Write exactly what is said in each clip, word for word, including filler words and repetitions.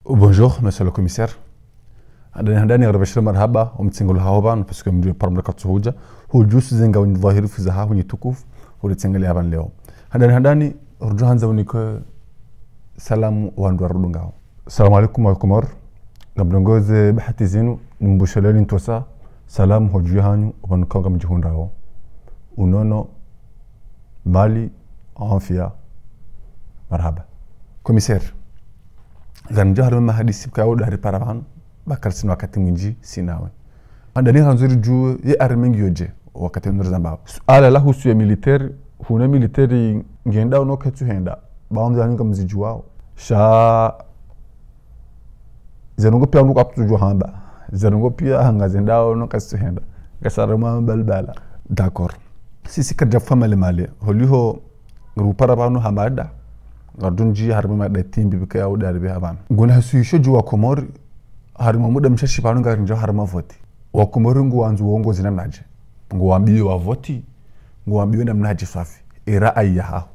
Bonjour, monsieur le commissaire. Handani handani, ngaribashiri marahaba, omtsengeleyo haho pvanu, parce que mdru paro mdru katsuhudja. Hudjusu zenga unidhwahirifu zahaho nyi tukufu, hulitsengelea pvanu leo. Handani handani, rudjo handza unike salamu wandru warudungao. Salamu alaikum wa Komori. Ngamlongoze bahati zinu, nimbusheleni ntsontsa, salamu hodju hanyu, opvanu kao ngamdjihundrao. Unono, mali, afya, marahaba. Commissaire, ngamdjo harumwa mahadisi pvwaka udjo ripara pvanu, ba karitsina wakati mwindji, sinawe. Handani handzo ridjuwe, ye armée ngiyo dje, wakati unu rizambao. Suala lahusu ye militaire, hunu militaire ngendao no katsuhenda, ba wandru wanyu ngamzidjuwao. Sha, ze ndrongoo pia wandru katsudjuwa hamba. Ze ndrongoo pia ngazendao no katsuhenda. Ngasarumwa balbala. D'accord. Sisi karidja fwa male male. Holiho ngaripara pvanu hamada. Ngarudungi harumwa mada timbi pvwaka udjo ripveha pvanu. Ngona hasuisho dju wa Komori, harumwa muda mshashi pvanu ngarindjio harumwa voti. Wa Komori nguwandzo uongozi namnadje. Nguwambiyo wa voti, nguwambiyo namnadje swafi. Era ayi yahaho.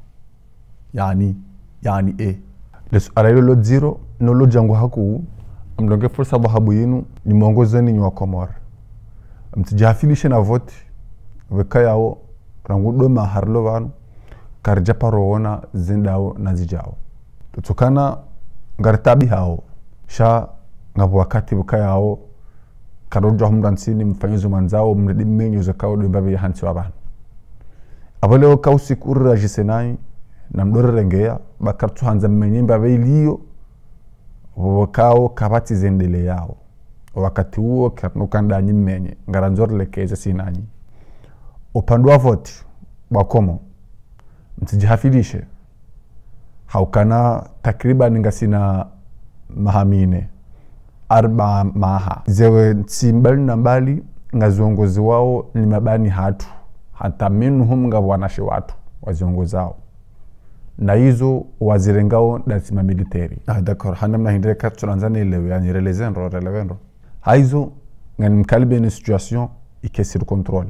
Yaani, yaani e. Le suala lilo lo dziro, no lo djangu hakuu, mlonge fursa pvwahabu yinu, nimwongozeni nyi wa Komori. Mtsidjihafilishe na voti, pvwaka yawo, rangu doma harilo pvanu, karidja paro wona zendao na zidjao. Tutsokana ngaritaabihao, sha ngapvo wakati pvwaka yawo, karidjo humra ntsini mfanyizo mwandzao, mridi mmenyezo kao ndo mbapvi ya hantsi wa pvanu. Apvo leo ka usiku uriradjise nayi, na mdjo rirengeya, ba karitsuhandza mmenye mbapvi iliyo, pvo kao kapvatsi zendeleyao. Wakati uwo, karinuka ndanyi mmenye, ngarandzo rilekeze sinanyi. Upande wa voti, wa Komori, mtsidjihafilishe. Haukana takriban ngasina maha mine, arba maha. Zewe ntsi mbali na mbali, ngaziongoziwao ni mabani hatru. Hata minhum ngapvo wanashe watru, waziongozao. Na izo wazirengao nda ntsi mamilitaire. Ah, d'accord. Hanamna hindri katsulandza nielewe, yaani releze ndro, relewe ndro. Haizo, nganimkalibeni situation ike sous contrôle.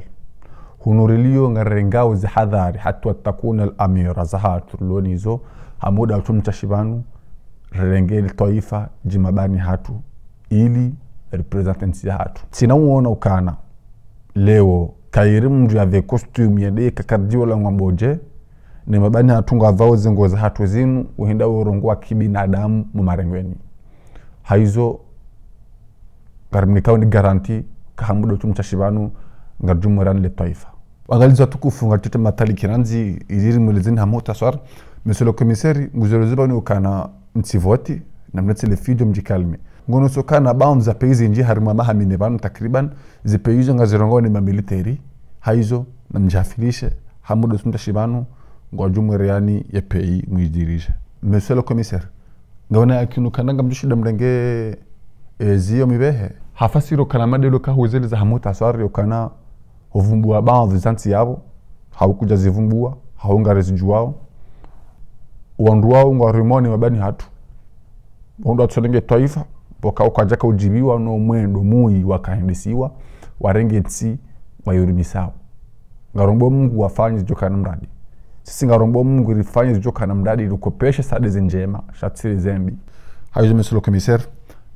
Hunu rilio ngarirengao zihadhari, hata watakuna al-amira zahatru lonizo, ha muda watru mshashi pvanu, rirenge li twaifa, dji mabani hatru, ili représenter ntsi yahatru. Tsina uona ukana, leo, kayiri mndru yave costume yende kakarijiwa la ngwambodje, ne mabani hatru ngwavao zenguo zahatru zinu, uhenda urongoa kibinadamu mu marengweni. Haizo, ngarimnikao ni garantie, ka ha muda watru mshashi pvanu, ngaridjo mwerani le twaifa. Wangalizi watukufu, ngaritete matali kiranzi, ili rimwelezeni ha muhtaswar, monsieur le commissaire, nguzolo ziba ni ukana ntsi voti, na mnatsi le fijo mdjikalme. Ngono sokana baadhi za pays ndji harumwa maha mine pvanu takriban, ze pays zo ngazirongao ni mamilitaire, haizo, na mdjihafilishe, ha muda watru mshashi pvanu, ngwadjo mwereani ye pays mwidirije. Monsieur le commissaire, ngaona yakinu kana ngamdjoshinda mrenge, e, ziyo mipvehe. Hafasiri ukana madelo kahuzeleza ha muhtaswar ukana huvumbua baadhi za ntsi yapvo, hau kudja zivumbua, hau ngarizidjuwao. Wandru wao ngwarimoni mabani hatru. Wandru watsorenge twaifa, pvoka ukadjaka udjibiwa no mwendo muyi wakahendesiwa, warenge ntsi, wayurumisao. Ngarombo Mungu wafanye zidjokana mradi. Sisi ngarombo Mungu rifanye zidjokana mradi, rikopeshe sade zendjema, sha tsi zembi. Haizo monsieur le commissaire,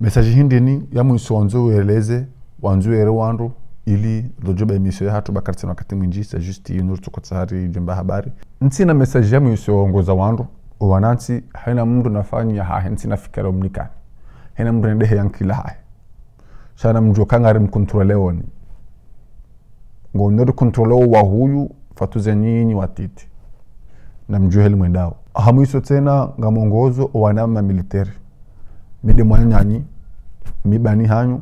message hindri ni ya mwiso wandzo ueleze, wandzo uere wandru, ili rodjoba émission yahatru ba karitsina wakati mwindji, c'est juste yinu ritsokotsa hari djomba habari. Ntsina message ya mwiso wongoza wandru, owanantsi, haina mndru nafanye yahahe, ntsina fikira umnikani. Haina mndru nendehe ya nkila hahe. Sha na mdjuwe ka ngarimcontrôler woni. Ngono ricontrôler wa huyu, fatuze nyinyi watiti. Na mdjuwe heli mwendao. Ha mwiso tsena ngamwongozo owana mamilitaire. Mi nde mwananyanyi, mi bani hanyu,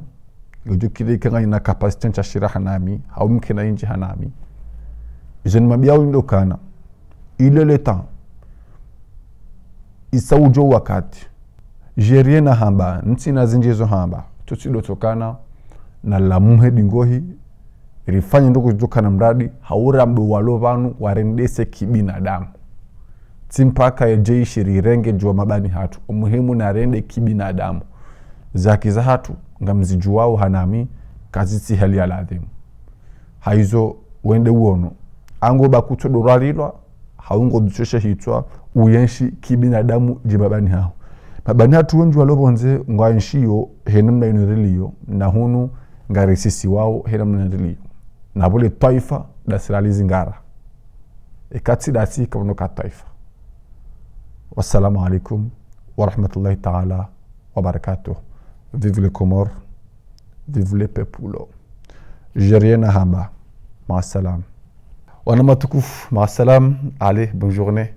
ngodjo kiri ka nganyina capacité ntsa shira hanami, hau mkena indji hanami. Izo nimwambiao ndo ukana. Il est le temps. Isa udjo wakati. J'ai rien à hamba, ntsina zindji zo hamba. Tutsido tsokana, na la muhe dingohi, rifanye ndrongoo zidjokana mradi, hau rambe walo pvanu, warendese kibinadamu. Tsi mpaka ye jeshi rirenge djuwa mabani hatru, omuhimu narende kibinadamu. Ze haki zahatru, ngamzidjuwao hanami, kazitsi hali ya ladhimu. Haizo wende uono. Ango ba kutso doralilwa, hau ngodjo sheshe hitswa, uyenshi kibinadamu djimabani haho. Mabani hatru wendji walo pvondze ngwaenshio he namna inu riliyo, na hunu ngarisisiwao he namna riliyo. Na pvo le twaifa ndasi lalizingara. Eka tsi ndasi kamwe ka twaifa. Wassalamu alaikum wa rahmatullahi ta'ala wa barakatuh. Vive les Comores, vive le peuple. J'ai rien à hamba. Maasalam. Wana matukufu, maasalam. Allez, bonne journée.